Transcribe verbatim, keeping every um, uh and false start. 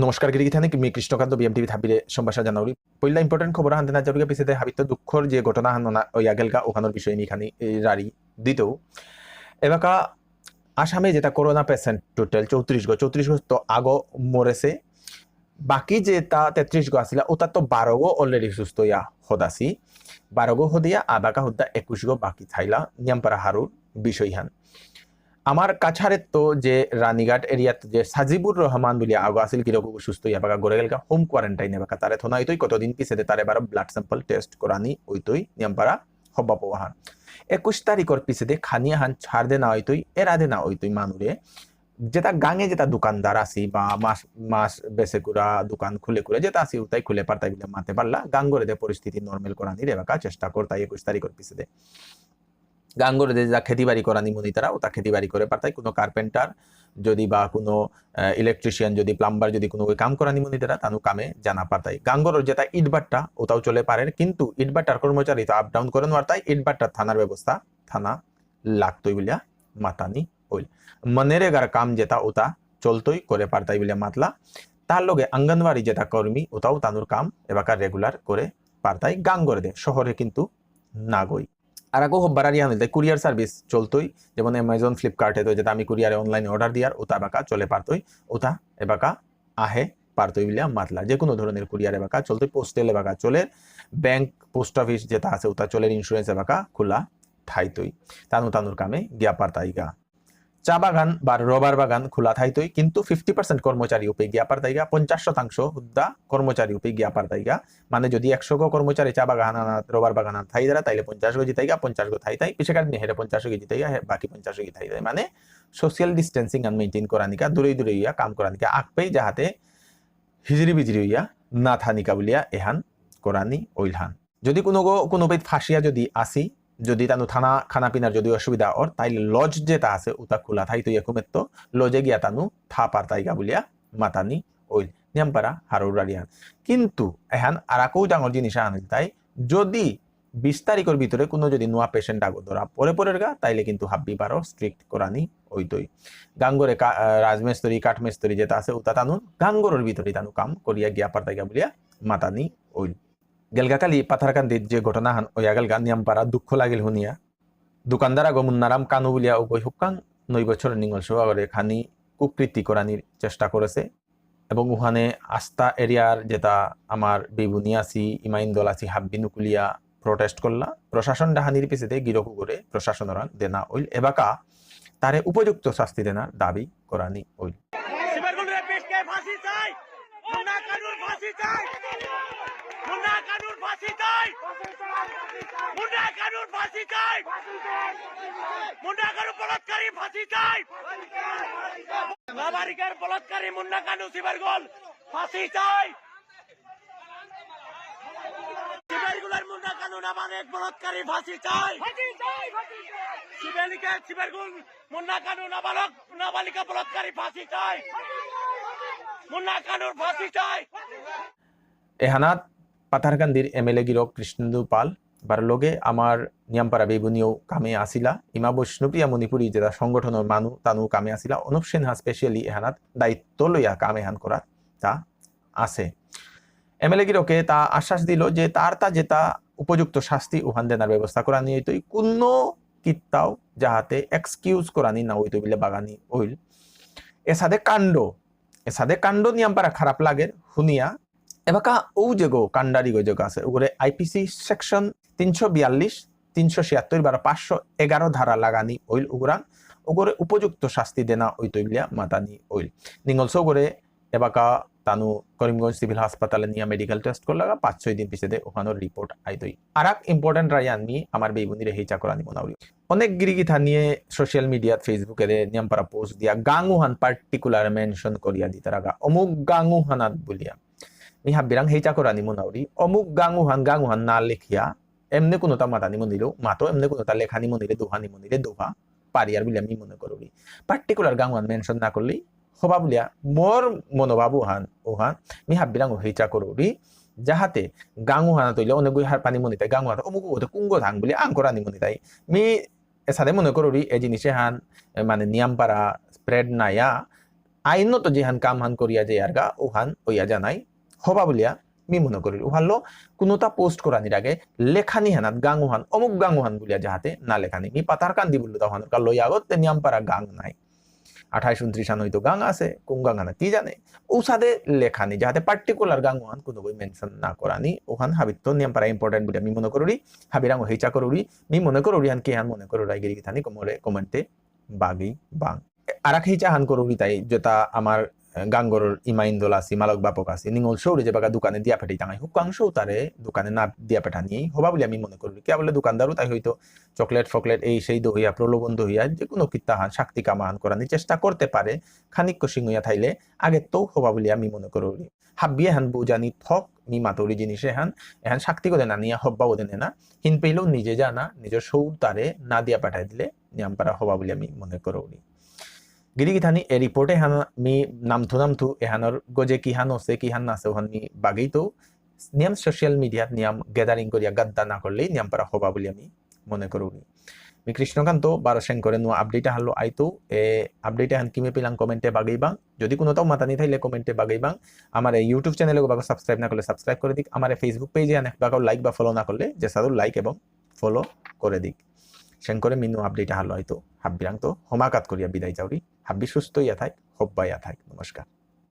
নমস্কার গিরিগিথানি, মি কৃষ্ণকান্ত, বিএমটিভি থাপিরে সম্ভাষা জানাউরি। পইলা ইম্পর্টেন্ট খবর হান দেনা জরুরি পিছেদে হাবিত দুঃখর যে ঘটনা হান ননা ওই আগেলগা ওখানোর বিষয়ে মি খানি এই রারি দিতেও। এবাকা আসামে যেটা করোনা পেশেন্ট টোটাল চৌত্রিশ গো, চৌত্রিশ গো তো আগো মরেছে। বাকি যেটা তেত্রিশ গো আসিলা, ওটা তো বারো গো অলরেডি সুস্থ ইয়া হদাসি। বারো গো হদিয়া আবাকা হুদ্দা একুশ গো বাকি থাইলা নিয়ামপারা হারুর বিষয় হান। আমার কাছাড়ের তো যে রানীঘাট এরিয়াত যে সাজিবুর রহমান বলে আগো আসিল, কিরকম সুস্থ ইয়া বাকা গড়ে গেলগা হোম কোয়ারেন্টাইনে বাকা তারে থনা হইতই কতদিন পিছেদে তারে বারো ব্লাড স্যাম্পল টেস্ট করানি হইতই নিয়ামপারা হব্বা পোহান। একুশ তারিখর পিছেদে খানি আহান ছাড় দেনা হইতই, এরা দেনা হইতই মানুরে। যেটা গাঙে যেটা দোকানদার আছি বা মাছ, মাছ বেচে কুরা দোকান খুলে কুরা যেটা আছি ওটাই খুলে পারতাই বলে মাতে পারলা। গাঙ্গরে দে পরিস্থিতি নরমাল করানি রেবাকা চেষ্টা করতাই একুশ তারিখর পিছেদে। গাঙ্গরে দে যা খেতি বাড়ি করানি মনিতারা ওটা খেতি বাড়ি করে পারতাই। কোনো কার্পেন্টার যদি বা কোনো ইলেকট্রিশিয়ান যদি প্লাম্বার যদি কোনো কাম করানি মনিতারা তানু কামে জানা পারতাই। গাঙ্গর যেটা ইটভাটা ওটাও চলে পারে, কিন্তু ইটভাটার কর্মচারী তো আপ ডাউন করে নোয়ারতাই। ইটভাটার থানার ব্যবস্থা থানা লাগতই বুলিয়া মাতানি ওইল। মনরেগার কাম যেটা ওটা চলতই করে পারতাই বুলিয়া মাতলা। তার লগে আঙ্গনবাড়ি যেটা কর্মী ওটাও তানুর কাম এবাকা রেগুলার করে পারতাই। গাঙ্গরে দে শহরে কিন্তু নাগই। আর আকো হব্বারারি আনিল তাই কুরিয়ার সার্ভিস চলতই, যেমন অ্যামাজন ফ্লিপকার্টে তো যেটা আমি কুরিয়ারে অনলাইনে অর্ডার দিয়ার ওটা এবাকা চলে পারতই, ওটা এবাকা আহে পারতই বুলিয়া মাতলা। যে কোনো ধরনের কুরিয়ার এবাকা চলতই, পোস্টেল এবাকা চলের, ব্যাংক, পোস্ট অফিস যেটা আছে ওটা চলের, ইন্স্যুরেন্স এবাকা খোলা থাইতই। তানু তানুর কামে গিয়া পারতাইগা। চা বাগান বা রবার বাগান খোলা থাইতই, কিন্তু ফিফটি পার্সেন্ট কর্মচারী উপে গিয়া পারতাইগা, পঞ্চাশ শতাংশ হুদ্দা কর্মচারী উপে গিয়া পারতাইগা। মানে যদি একশো গো কর্মচারী চা বাগান আনাত, রবার বাগান আনাত থাইদারা, তাইলে পঞ্চাশ গো জিতাইগা, পঞ্চাশ গো থাইতাই, পিছেকার নিহেরে পঞ্চাশ গো জিতাইগা, হে বাকি পঞ্চাশ গো জিতাইতাই। মানে সোশ্যাল ডিস্টেন্সিং আন মেইনটেইন করানিকা, দূরে দূরে ইয়া কাম করানিকা, আকপেই যাহাতে হিজিরি বিজিরি ইয়া না থানিকা বুলিয়া এহান করানি ওইলহান। যদি কোনো গো, কোনো পেট ফাঁসিয়া যদি আসি, যদি তানু থানা খানা পিনার যদি অসুবিধা অর, তাইলে লজ যেটা আছে, ওটা খোলা থাইতই একুমেত্ত, লজে গিয়া তানু থা পারতাইগা বুলিয়া মাতানি ওইল। নিয়ামপারা হারৌরারিয়ান। কিন্তু এহান আরাকৌ ডাঙর জিনিস আহান ইলতাই, যদি বিশ তারিখর ভিতরে কোনো যদি নোয়া পেশেন্ট আগো ধরা পরে পরেরগা, তাইলে কিন্তু হাব্বি বারো স্ট্রিক্ট করানি ওইতই। গাঙ্গরে কা-, আহ, রাজমিস্ত্রি, কাঠমিস্ত্রি যেটা আছে, ওটা তানুর গাঙ্গরর ভিতরে তানু কাম করিয়া গিয়া পারতাইগা বুলিয়া মাতানি ওইল। গেলগাকালি পাথারকান্দিত যে ঘটনাহান ওয়া গেলগা নিয়ামপারা দুঃখ লাগিল হুনিয়া। দোকানদার আগো মুন্নারাম কানু বুলিয়া উগই হুক্কাং নয় বছর নিঙল সোয়াগরে খানি কুকৃতি করানির চেষ্টা করেছে। এবং ওখানে আস্তা এরিয়ার যেটা আমার বেবুনি আছি, ইমাইন দল আছি, হাব্বি নুকুলিয়া প্রোটেস্ট করলা। প্রশাসন ডাহানির পিছেতে গিরকু করে প্রশাসনরাং দেনা ওইল। এবাকা তারে উপযুক্ত শাস্তি দেনার দাবি করানি ওইল। শিবেরগুল রেপিস্টকে ফাঁসি চাই, মুন্না কানুর ফাঁসি চাই, মুন্না কানুর ফাঁসি চাই, মুন্না কানুর ফাঁসি চাই, মুন্না কানুর বলাৎকারী ফাঁসি চাই। নাবালিকার বলাৎকারী মুন্না কানু শিবেরগুল ফাঁসি চাই। শিবেরগুলের মুন্না কানু নাবালিক বলাৎকারী ফাঁসি চাই। শিবেলিকা শিবেরগুল মুন্না কানু নাবালক নাবালিকা বলাৎকারী ফাঁসি চাই। মুন্না কানুর ফাঁসি চাই। এহানাত পাথারকান্দির এমএলএ গিরক কৃষ্ণেন্দু পাল, বারো লগে আমার নিয়ামপারা বেবুনিও কামে আসিলা, ইমা বৈষ্ণুপ্রিয়া মণিপুরী যেটা সংগঠনের মানু তানু কামে আসিলা, অনুপ সিনহা স্পেশালি এহানাত দায়িত্ব লইয়া কামে হান করা তা আছে। এমএলএ গিরকে তা আশ্বাস দিল যে তার তা যেটা উপযুক্ত শাস্তি উহান দেনার ব্যবস্থা করানি হইতই, কোনো কিত্তাও যাহাতে এক্সকিউজ করানি না হইতো বিলে বাগানি ওইল। এসাদে কাণ্ড, এসাদে কাণ্ড নিয়ামপারা খারাপ লাগে হুনিয়া। এবাকা ও যেগো কাণ্ডারিগো যেগো আছে, ওগরে আইপিসি সেকশন তিনশো বিয়াল্লিশ, তিনশো ছিয়াত্তর বারো পাঁচশো এগারো ধারা লাগানি ওইল উগরাং, ওগরে উপযুক্ত শাস্তি দেনা ওইতই বুলিয়া মাতানি ওইল। নিঙলসো ওগরে এবাকা তানু করিমগঞ্জ সিভিল হাসপাতালে নিয়া মেডিকেল টেস্ট করলাগা, পাঁচ ছয় দিন পিছেদে ওখানোর রিপোর্ট আইতই। আর এক ইম্পর্টেন্ট রায় আনমি আমার বেইবুনিরে হেইচা করানি মনাউরি। অনেক গিরিগিথা নিয়ে সোশ্যাল মিডিয়াত, ফেসবুকে দে নিয়ামপারা পোস্ট দিয়া গাঙুহান পার্টিকুলার মেনশন করিয়া দিতারাগা, অমুক গাঙুহানাত বুলিয়া। মি হাব্বিরাং হেইচা করানি মনাউরি, অমুক গাঙুহান, গাঙুহান না লেখিয়া, এমনে কোনোটা মাতানি মনিলেও মাতো, এমনে কোনোটা লেখানি মনিলে, দোহানি মনিলে দোহা, পারিয়ার বুলিয়া মি মনে করুরি। পার্টিকুলার গাঙুহান মেনশন না করলেই হবা বুলিয়া মোর মনোভাব উহান, উহান, মি হাব্বিরাং হেইচা করুরি, যাহাতে গাঙুহানা তৈলে অনেক গুই হারপানি মনিতাই, গাঙুহানা অমুক হতে কুঙ্গ থাং বুলি আং করানি মনিতাই। মি এসাদে মনে করুরি, এ জিনিসে হান, এ, মানে নিয়ামপারা স্প্রেড নাইয়া, আইনত যেহান কাম হান করিয়া যে আরগা ওহান ওইয়া জানাই হবা বুলিয়া মি মনে করি। ওহানলো কোনোটা পোস্ট করানির আগে লেখানি হানাত গাঙ ওহান, অমুক গাঙ ওহান বুলিয়া যাহাতে না লেখানি। মি পাথারকান্দি বুললো তা ওহানর কা লই আগত তে নিয়ামপারা গাঙ নাই। আঠাইশ ঊনত্রিশ আন হয়তো গাঙ আছে, কোন গাঙ আনা কি জানে। উসাদে লেখানি যাহাতে পার্টিকুলার গাঙ ওহান কোনো বই মেনশন না করানি। ওহান হাবিত নিয়ামপারা ইম্পর্টেন্ট বুলিয়া মি মনে করি। হাবিরাং হেইচা করি। মি মনে করি হান কি হান মনে করি রাই গিরি গিথানি কমলে কমেন্টে বাগি বাং। আরাক হেইচা হান করুরি তাই, যেটা আমার, আহ, গাঙ্গর ইমা ইন্দল আছি, মালক বাপক আছি, নিঙল সৌরে যে বাগা দোকানে দিয়া পেঠাই তাঙাই, হুকাং সৌ তারে দোকানে না দিয়া পেঠানি, হবা বুলি আমি মনে করি। কিয়া বুলে দোকানদারও তাই হয়তো চকলেট ফকলেট এই সেই দহিয়া, প্রলোভন দহিয়া, যে কোনো কিত্তা হান, শক্তি কামা হান করানি চেষ্টা করতে পারে, খানিক কষিং হইয়া থাইলে, আগে তো হবা বুলি আমি মনে করি। হাব্বি এহান বুজানি থক, মি মাতুরি জিনিস এহান, এহান শক্তি করে না নিয়া হব্বা ওদে না, হিন পেইলেও নিজে জানা, নিজের সৌ তারে না দিয়া পাঠাই দিলে, নিয়াম পারা হবা বুলি আমি মনে করি। গিরি গিথানি এ রিপোর্ট এহান মি নামথু নামথু এহানর গজে কিহান আছে, কিহান না আছে, ওহান মি বাগেই তো নিয়াম সোশ্যাল মিডিয়াত নিয়াম গ্যাদারিং করিয়া গাদ্দা না করলেই নিয়াম পারা হবা বুলি আমি মনে করি। মি কৃষ্ণকান্ত বারো সেন করে নুয়া আপডেট আহালো আইতো, এ আপডেট এহান কিমে পিলাং কমেন্টে বাগেই বাং। যদি কোনোটাও মাতানি থাইলে কমেন্টে বাগেই বাং। আমার এই YouTube চ্যানেলে বাগো সাবস্ক্রাইব না করলে সাবস্ক্রাইব করে দিক। আমার এই Facebook পেজে অনেক বাগো লাইক বা ফলো না করলে যে সাধু লাইক এবং ফলো করে দিক। সেন করে মিনু আপডেট আহালো আইতো। হাব্বিরাং তো হমাকাত করিয়া বিদায় যাওরি। হাব্বি সুস্থ ইয়া থাক, হব্বা ইয়া থাক। নমস্কার।